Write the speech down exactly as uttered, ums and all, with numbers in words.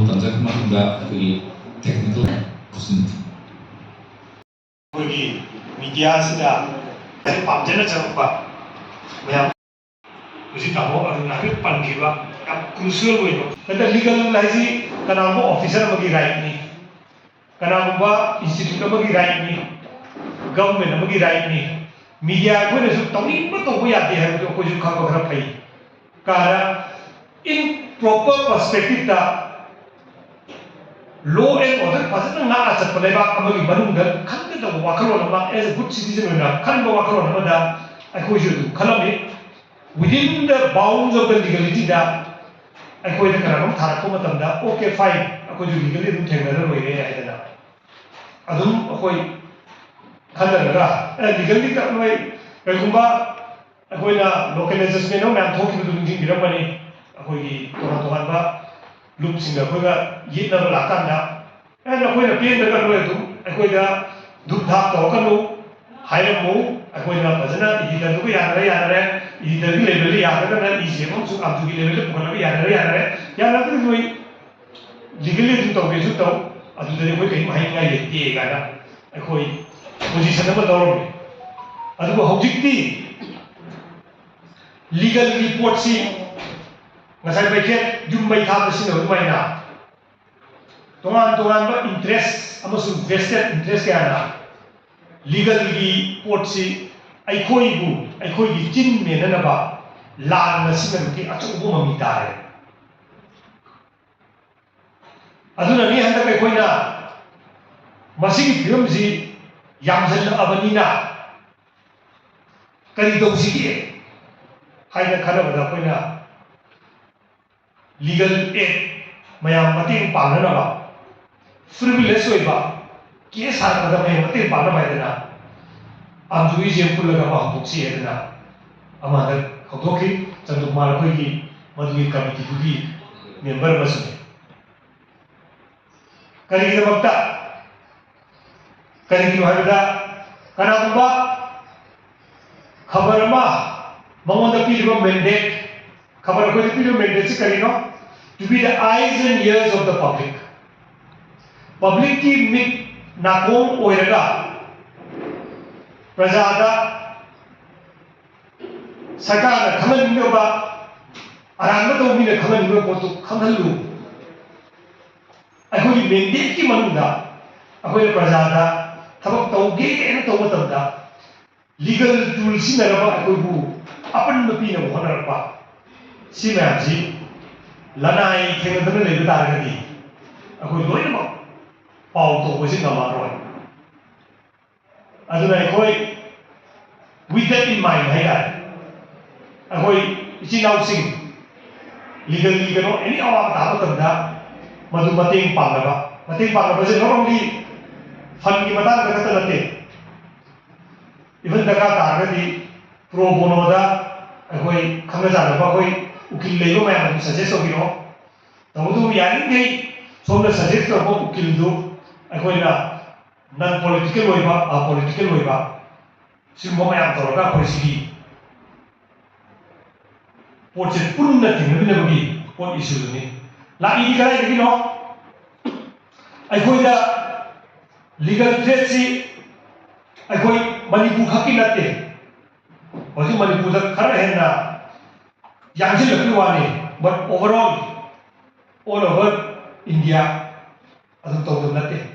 ꯇꯝꯖꯔꯛꯄ ꯃꯇꯨꯡꯗ ꯑꯩꯈꯣꯏꯒꯤ technical question꯫ ꯑꯩꯈꯣꯏꯒꯤ ꯃꯤꯗꯤꯌꯥꯁꯤꯗ ꯄꯥꯝꯖꯅ ꯆꯪꯉꯛꯄ ꯃꯌꯥꯝ, ꯍꯧꯖꯤꯛ ꯇꯥꯃꯣ ꯑꯗꯨꯅ ꯍꯥꯏꯐꯦꯠ ꯄꯟꯈꯤꯕ ꯌꯥꯝ crucial ꯑꯣꯏꯕ, ꯍꯟꯗꯛ ꯂꯤꯒꯦꯜ ꯍꯥꯏꯁꯤ ꯀꯅꯥꯒꯨꯝꯕ ꯑꯣꯐꯤꯁꯥꯔ ꯑꯃꯒꯤ ꯔꯥꯏꯠꯅꯤ, ꯀꯅꯥꯒꯨꯝꯕ ꯏꯟꯁꯇꯤꯇ꯭ꯌꯨꯠ ꯑꯃꯒꯤ ꯔꯥꯏꯠꯅꯤ, ꯒꯚꯔꯟꯃꯦꯟ ꯑꯃꯒꯤ ꯔꯥꯏꯠꯅꯤ꯫ ꯃꯤꯗꯤꯌꯥ ꯑꯩꯈꯣꯏꯅꯁꯨ ꯇꯧꯅꯤꯡꯕ ꯇꯧꯕ ꯌꯥꯗꯦ ꯍꯥꯏꯕꯗꯨ ꯑꯩꯈꯣꯏꯁꯨ ꯈꯪꯕ ꯈꯔ ꯐꯩ꯫ ꯀꯥꯔꯅ in proper perspective ꯇ law and order ꯐꯖꯅ ꯉꯥꯛꯑ ꯆꯠꯄ ꯂꯩꯕꯥꯛ ꯑꯃꯒꯤ ꯃꯅꯨꯡꯗ ꯈꯟꯒꯗꯕ ꯋꯥꯈꯜꯂꯣꯟ ꯑꯃ, as a good citizen ꯑꯣꯏꯅ ꯈꯟꯕ ꯋꯥꯈꯜꯂꯣꯟ ꯑꯃꯗ ꯑꯩꯈꯣꯏꯁꯨ ꯑꯗꯨꯝ ꯈꯜꯂꯝꯃꯤ꯫ Within the bounds of the legality ꯗ ꯑꯩꯈꯣꯏꯗ ꯀꯅꯥꯅꯣꯝ ꯊꯥꯔꯛꯄ ꯃꯇꯝꯗ, "Okay, fine, ꯑꯩꯈꯣꯏꯁꯨ ꯂꯤꯒꯦꯜꯂꯤ ꯑꯗꯨꯝ ꯊꯦꯡꯅꯔ ꯂꯣꯏꯔꯦ" ꯍꯥꯏꯗꯅ ꯑꯗꯨꯝ ꯑꯩꯈꯣꯏ ꯈꯟꯅꯔꯒ, ꯑꯦ, ꯂꯤꯒꯦꯜꯂꯤ ꯅꯣꯏ ꯀꯩꯒꯨꯝꯕ ꯑꯩꯈꯣꯏꯅ ꯂꯣꯀꯦꯜ ꯑꯦꯗꯖꯁꯃꯦꯟ ꯑꯃ ꯃꯌꯥꯝ ꯊꯣꯛꯈꯤꯕꯗꯨ ꯅꯤꯡꯁꯤꯡꯕꯤꯔꯝꯒꯅꯤ꯫ ꯑꯩꯈꯣꯏꯒꯤ ꯇꯣꯉꯥꯟ ꯇꯣꯉꯥꯟꯕ ꯂꯨꯞꯁꯤꯡꯒ ꯑꯩꯈꯣꯏꯒ ꯌꯦꯠꯅꯕ ꯂꯥꯛꯀꯥꯟꯗ, ꯑꯦ, ꯅꯈꯣꯏꯅ ꯄꯦꯟꯗ꯭ꯔꯒ ꯅꯣꯏ ꯑꯗꯨꯝ ꯑꯩꯈꯣꯏꯗ ꯙꯨꯞ ꯙꯥꯞ ꯇꯧꯔꯛꯀꯅꯨ ꯍꯥꯏꯔꯝꯃꯨ꯫ ꯑꯩꯈꯣꯏꯅ ꯐꯖꯅ ꯏꯗꯤꯇꯔꯗꯨꯒ ꯌꯥꯅꯔꯦ, ꯌꯥꯅꯔꯦ, ꯏꯗꯤꯇꯔꯒꯤ ꯂꯦꯚꯦꯜꯗ ꯌꯥꯗ꯭ꯔꯒꯅ ꯏ ꯁꯤ ꯑꯦꯝ ꯑꯃꯁꯨꯡ ꯑꯥꯔ ꯇꯨꯒꯤ ꯂꯦꯚꯦꯜꯗ ꯄꯨꯈꯠꯂꯒ ꯌꯥꯅꯔꯦ, ꯌꯥꯅꯔꯦ, ꯌꯥꯅꯔꯒꯗꯤ ꯅꯣꯏ ꯂꯤꯒꯦꯜꯂꯤ ꯑꯗꯨꯝ ꯇꯧꯒꯦꯁꯨ ꯇꯧ, ꯑꯗꯨꯗꯗꯤ ꯑꯩꯈꯣꯏ ꯀꯔꯤꯝ ꯍꯥꯏꯅꯤꯡꯉꯥꯏ ꯂꯩꯇꯦ ꯀꯥꯏꯅ ꯑꯩꯈꯣꯏ ꯄꯣꯖꯤꯁꯟ ꯑꯃ ꯂꯧꯔꯝꯃꯤ꯫ ꯑꯗꯨꯕꯨ ꯍꯧꯖꯤꯛꯇꯤ ꯂꯤꯒꯦꯜꯒꯤ ꯄꯣꯠꯁꯤ ꯉꯁꯥꯏ ꯃꯩꯈꯦꯠ ꯌꯨꯝ ꯃꯩ ꯊꯥꯕꯗ ꯁꯤꯖꯤꯟꯅꯕ ꯑꯗꯨꯃꯥꯏꯅ ꯇꯣꯉꯥꯟ ꯇꯣꯉꯥꯟꯕ ꯏꯟꯇꯔꯦꯁ ꯑꯃꯁꯨꯡ ꯚꯦꯁꯇꯦꯠ ꯏꯟꯇꯔꯦꯁ ꯀꯌꯥꯅ ꯂꯤꯒꯦꯜꯒꯤ ꯄꯣꯠꯁꯤ ꯑꯩꯈꯣꯏꯕꯨ, ꯑꯩꯈꯣꯏꯒꯤ ꯆꯤꯟ ꯃꯦꯟꯅꯅꯕ ꯂꯥꯟꯅ ꯁꯤꯖꯤꯟꯅꯕꯒꯤ ꯑꯆꯧꯕ ꯃꯃꯤ ꯇꯥꯔꯦ꯫ ꯑꯗꯨꯅꯅꯤ ꯍꯟꯗꯛ ꯑꯩꯈꯣꯏꯅ ꯃꯁꯤꯒꯤ ꯐꯤꯕꯝꯁꯤ ꯌꯥꯝꯁꯤꯜꯂꯛꯑꯕꯅꯤꯅ ꯀꯔꯤ ꯇꯧꯁꯤꯒꯦ ꯍꯥꯏꯅ ꯈꯟꯅꯕꯗ ꯑꯩꯈꯣꯏꯅ ꯂꯤꯒꯦꯜ ꯑꯦꯗ ꯃꯌꯥꯝ ꯃꯇꯦꯡ ꯄꯥꯡꯅꯅꯕ, ꯐ꯭ꯔꯤꯚꯤꯂꯦꯖ ꯑꯣꯏꯕ ꯀꯦꯁ ꯍꯥꯏꯔꯛꯄꯗ ꯃꯌꯥꯝ ꯃꯇꯦꯡ ꯄꯥꯡꯅꯕ ꯍꯥꯏꯗꯅ ꯑꯥꯔ ꯇꯨꯒꯤꯁꯦ ꯄꯨꯜꯂꯒ ꯑꯃ ꯍꯧꯗꯣꯛꯁꯤ ꯍꯥꯏꯗꯅ ꯑꯃ ꯍꯟꯗꯛ ꯍꯧꯗꯣꯛꯈꯤ꯫ ꯆꯟꯗ꯭ꯔꯀꯨꯃꯥꯔ ꯑꯩꯈꯣꯏꯒꯤ ꯃꯗꯨꯒꯤ ꯀꯃꯤꯇꯤꯗꯨꯒꯤ ꯃꯦꯝꯕꯔ ꯑꯃꯁꯨꯅꯤ꯫ ꯀꯔꯤꯒꯤꯗꯃꯛꯇ? ꯀꯔꯤꯒꯤꯅꯣ ꯍꯥꯏꯕꯗ, ꯀꯅꯥꯒꯨꯝꯕ ꯈꯕꯔ ꯑꯃ ꯃꯉꯣꯟꯗ ꯄꯤꯔꯤꯕ ꯃꯦꯟꯗꯦꯠ, ꯈꯕꯔ ꯑꯩꯈꯣꯏꯗ ꯄꯤꯔꯤꯕ ꯃꯦꯟꯗꯦꯠꯁꯤ ꯀꯔꯤꯅꯣ? To be the eyes and ears of the public. Publicꯀꯤ ꯃꯤꯠ ꯅꯥꯀꯣꯡ ꯑꯣꯏꯔꯒ ꯄ꯭ꯔꯖꯥꯗ ꯁꯔꯀꯥꯔꯅ ꯈꯪꯍꯟꯅꯤꯡꯗꯕ, ꯑꯔꯥꯟꯕ ꯇꯧꯕ ꯃꯤꯅ ꯈꯪꯍꯟꯅꯤꯡꯗꯕ ꯄꯣꯠꯇꯨ ꯈꯪꯍꯜꯂꯨ꯫ ꯑꯩꯈꯣꯏꯒꯤ mandateꯀꯤ ꯃꯅꯨꯡꯗ ꯑꯩꯈꯣꯏꯅ ꯄ꯭ꯔꯖꯥꯗ ꯊꯕꯛ ꯇꯧꯒꯦꯅ ꯇꯧꯕ ꯃꯇꯝꯗ legal tool ꯁꯤꯖꯤꯟꯅꯔꯒ ꯑꯩꯈꯣꯏꯕꯨ ꯑꯄꯟꯕ ꯄꯤꯅꯕ ꯍꯣꯠꯅꯔꯛꯄ, ꯁꯤ ꯃꯌꯥꯝꯁꯤ ꯂꯅꯥꯏ ꯊꯦꯡꯅꯗꯅ ꯂꯩꯕ ꯇꯥꯔꯒꯗꯤ ꯑꯩꯈꯣꯏ ꯂꯣꯏꯅꯃꯛ ꯄꯥꯎ ꯇꯧꯕꯁꯤ ꯉꯝꯃꯔꯣꯏ꯫ ꯑꯗꯨꯅ ꯑꯩꯈꯣꯏ with that in mind ꯍꯥꯏꯇꯥꯔꯦ, ꯑꯩꯈꯣꯏ ꯏꯆꯤꯟ ꯏꯅꯥꯎꯁꯤꯡ legally ꯀꯩꯅꯣ any ꯑꯋꯥꯕ ꯇꯥꯕ ꯃꯇꯝꯗ ꯃꯗꯨ ꯃꯇꯦꯡ ꯄꯥꯡꯅꯕ, ꯃꯇꯦꯡ ꯄꯥꯡꯅꯕꯁꯦ not only fundꯀꯤ ꯃꯇꯥꯡꯗ ꯈꯛꯇ ꯅꯠꯇꯦ, even ꯗꯔꯀꯥꯔ ꯇꯥꯔꯒꯗꯤ pro bonoꯗ ꯑꯩꯈꯣꯏ ꯈꯪꯅ ꯆꯥꯟꯅꯕ ꯑꯩꯈꯣꯏ ꯎꯀꯤꯜ ꯂꯩꯕ ꯃꯌꯥꯝ ꯑꯗꯨ suggest ꯇꯧꯕꯤꯔꯛꯑꯣ꯫ ꯇꯧꯕꯇꯕꯨ ꯌꯥꯔꯤꯈꯩ ꯁꯣꯝꯅ suggest ꯇꯧꯔꯛꯄ ꯎꯀꯤꯜꯗꯨ ꯑꯩꯈꯣꯏꯅ non political ꯑꯣꯏꯕ, apolitical ꯑꯣꯏꯕ, ꯁꯤꯒꯨꯝꯕ ꯃꯌꯥꯝ ꯇꯧꯔꯒ ꯑꯩꯈꯣꯏ ꯁꯤꯒꯤ ꯄꯣꯠꯁꯦ ꯄꯨꯟꯅ ꯊꯦꯡꯅꯃꯤꯟꯅꯕꯒꯤ ꯄꯣꯠ issueꯗꯨꯅꯤ꯫ ꯂꯥꯛꯏꯗꯤ ꯀꯗꯥꯏꯗꯒꯤꯅꯣ? ꯑꯩꯈꯣꯏꯗ legal threatꯁꯤ ꯑꯩꯈꯣꯏ ꯃꯅꯤꯄꯨꯔ ꯈꯛꯀꯤ ꯅꯠꯇꯦ, ꯍꯧꯖꯤꯛ ꯃꯅꯤꯄꯨꯔꯗ ꯈꯔ ꯍꯦꯟꯅ ꯌꯥꯡꯁꯤꯜꯂꯛꯄꯒꯤ ꯋꯥꯅꯤ, but overall, all over India ꯑꯗꯨꯝ ꯇꯧꯗꯕ ꯅꯠꯇꯦ꯫